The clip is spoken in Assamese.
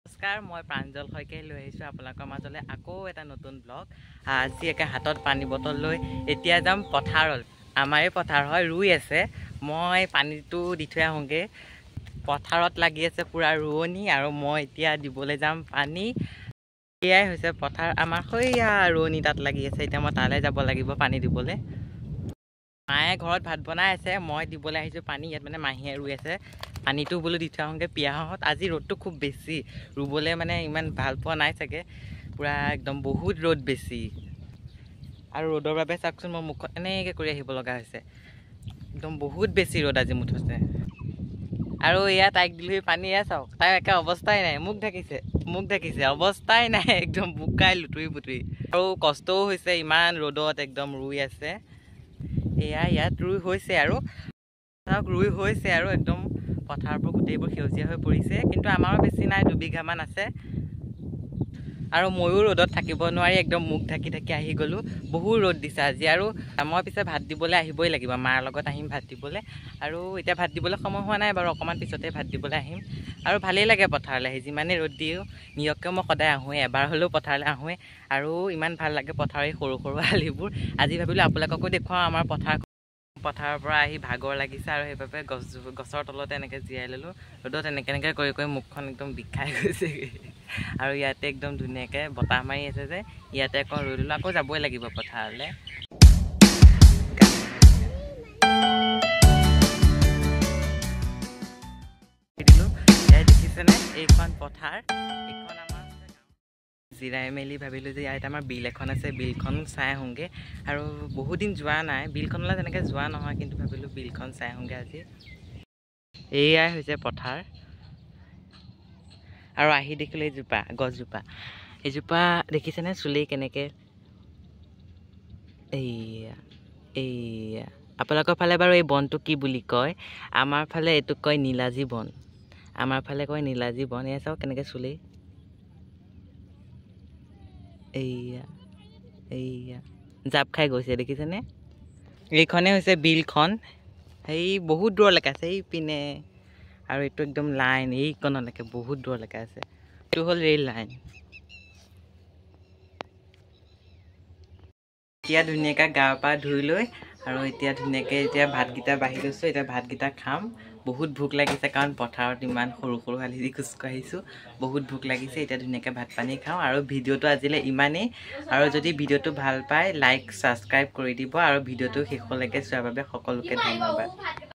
নমস্কাৰ, মই প্ৰাঞ্জল শইকীয়াই লৈ আহিছোঁ আপোনালোকৰ মাজলৈ আকৌ এটা নতুন ব্লগ। আজি একে হাতত পানী বটল লৈ এতিয়া যাম পথাৰত। আমাৰে পথাৰ হয়, ৰুই আছে। মই পানীটো দি থৈ আহোঁগৈ। পথাৰত লাগি আছে পূৰা ৰোৱনী আৰু মই এতিয়া দিবলৈ যাম পানী। এয়াই হৈছে পথাৰ আমাৰ, সৈয়া ৰোৱনী তাত লাগি আছে। এতিয়া মই তালৈ যাব লাগিব পানী দিবলৈ। মায়ে ঘৰত ভাত বনাই আছে, মই দিবলৈ আহিছোঁ পানী। ইয়াত মানে মাহীয়ে ৰুই আছে, পানীটো বোলো দি থৈ আহোঁগৈ। পিয়াহত আজি ৰ'দটো খুব বেছি, ৰুবলৈ মানে ইমান ভাল পোৱা নাই চাগে। পূৰা একদম বহুত ৰ'দ বেছি আৰু ৰ'দৰ বাবে চাওকচোন মই মুখত এনেকৈ কৰি আহিব লগা হৈছে। একদম বহুত বেছি ৰ'দ আজি মুঠতে। আৰু এয়া তাইক দিলোহি পানী, এয়া চাওক তাই একে অৱস্থাই নাই, মোক ঢাকিছে, মোক ঢাকিছে, অৱস্থাই নাই, একদম বোকাই লুতুৰি পুতুৰি। আৰু কষ্টও হৈছে ইমান ৰ'দত একদম ৰুই আছে। এয়া ইয়াত ৰুই হৈছে আৰু চাওক ৰুই হৈছে আৰু একদম পথাৰবোৰ গোটেইবোৰ সেউজীয়া হৈ পৰিছে। কিন্তু আমাৰো বেছি নাই, 2 বিঘামান আছে। আৰু ময়ো ৰ'দত থাকিব নোৱাৰি একদম মুখ ঢাকি ঢাকি আহি গ'লোঁ। বহুত ৰ'দ দিছে আজি। আৰু মই পিছে ভাত দিবলৈ আহিবই লাগিব, মাৰ লগত আহিম ভাত দিবলৈ। আৰু এতিয়া ভাত দিবলৈ সময় হোৱা নাই বাৰু, অকণমান পিছতে ভাত দিবলৈ আহিম। আৰু ভালেই লাগে পথাৰলৈ আহি, যিমানেই ৰ'দ দিওঁ নিয়ককৈ মই সদায় আহোঁৱেই, এবাৰ হ'লেও পথাৰলৈ আহোঁৱেই। আৰু ইমান ভাল লাগে পথাৰৰ এই সৰু সৰু আলিবোৰ। আজি ভাবিলোঁ আপোনালোককো দেখুৱাওঁ আমাৰ পথাৰ। পথাৰৰ পৰা আহি ভাগৰ লাগিছে আৰু সেইবাবে গছৰ তলতে এনেকৈ জিৰাই ল'লোঁ। ৰ'দত এনেকৈ এনেকৈ কৰি কৰি মুখখন একদম বিষাই গৈছেগৈ। আৰু ইয়াতে একদম ধুনীয়াকৈ বতাহ মাৰি আছে যে, ইয়াতে অকণ ৰৈ ল'লোঁ। আকৌ যাবই লাগিব পথাৰলৈ। দিলোঁ, ইয়াত দেখিছেনে এইখন পথাৰ, এইখন আমাৰ। জিৰাই মেলি ভাবিলোঁ যে ইয়াত আমাৰ বিল এখন আছে, বিলখন চাই আহোঁগৈ। আৰু বহুত দিন যোৱা নাই বিলখনলৈ, তেনেকৈ যোৱা নহয়, কিন্তু ভাবিলোঁ বিলখন চাই আহোঁগৈ আজি। এয়াই হৈছে পথাৰ। আৰু আহি দেখিলোঁ এইজোপা গছজোপা, এইজোপা দেখিছেনে চুলি কেনেকৈ? এইয়া এইয়া, আপোনালোকৰ ফালে বাৰু এই বনটো কি বুলি কয়? আমাৰ ফালে এইটোক কয় নীলাজী বন, আমাৰ ফালে কয় নীলাজী বন। এয়া চাওক কেনেকৈ চুলি, এইয়া এইয়া জাপ খাই গৈছে, দেখিছেনে? এইখনেই হৈছে বিলখন, সেই বহুত দূৰলৈকে আছে এইপিনে। আৰু এইটো একদম লাইন এইকণলৈকে বহুত দূৰলৈকে আছে। এইটো হ'ল ৰেল লাইন। এতিয়া ধুনীয়াকৈ গা পা ধুই লৈ আৰু এতিয়া ধুনীয়াকৈ এতিয়া ভাতকেইটা বাঢ়ি লৈছোঁ। এতিয়া ভাতকেইটা খাম। বহুত ভোক লাগিছে, কাৰণ পথাৰত ইমান সৰু সৰু আলি দি খোজকাঢ়িছোঁ, বহুত ভোক লাগিছে। এতিয়া ধুনীয়াকৈ ভাত পানী খাওঁ। আৰু ভিডিঅ'টো আজিলৈ ইমানেই। আৰু যদি ভিডিঅ'টো ভাল পায়, লাইক ছাবস্ক্ৰাইব কৰি দিব। আৰু ভিডিঅ'টো শেষলৈকে চোৱাৰ বাবে সকলোকে ধন্যবাদ।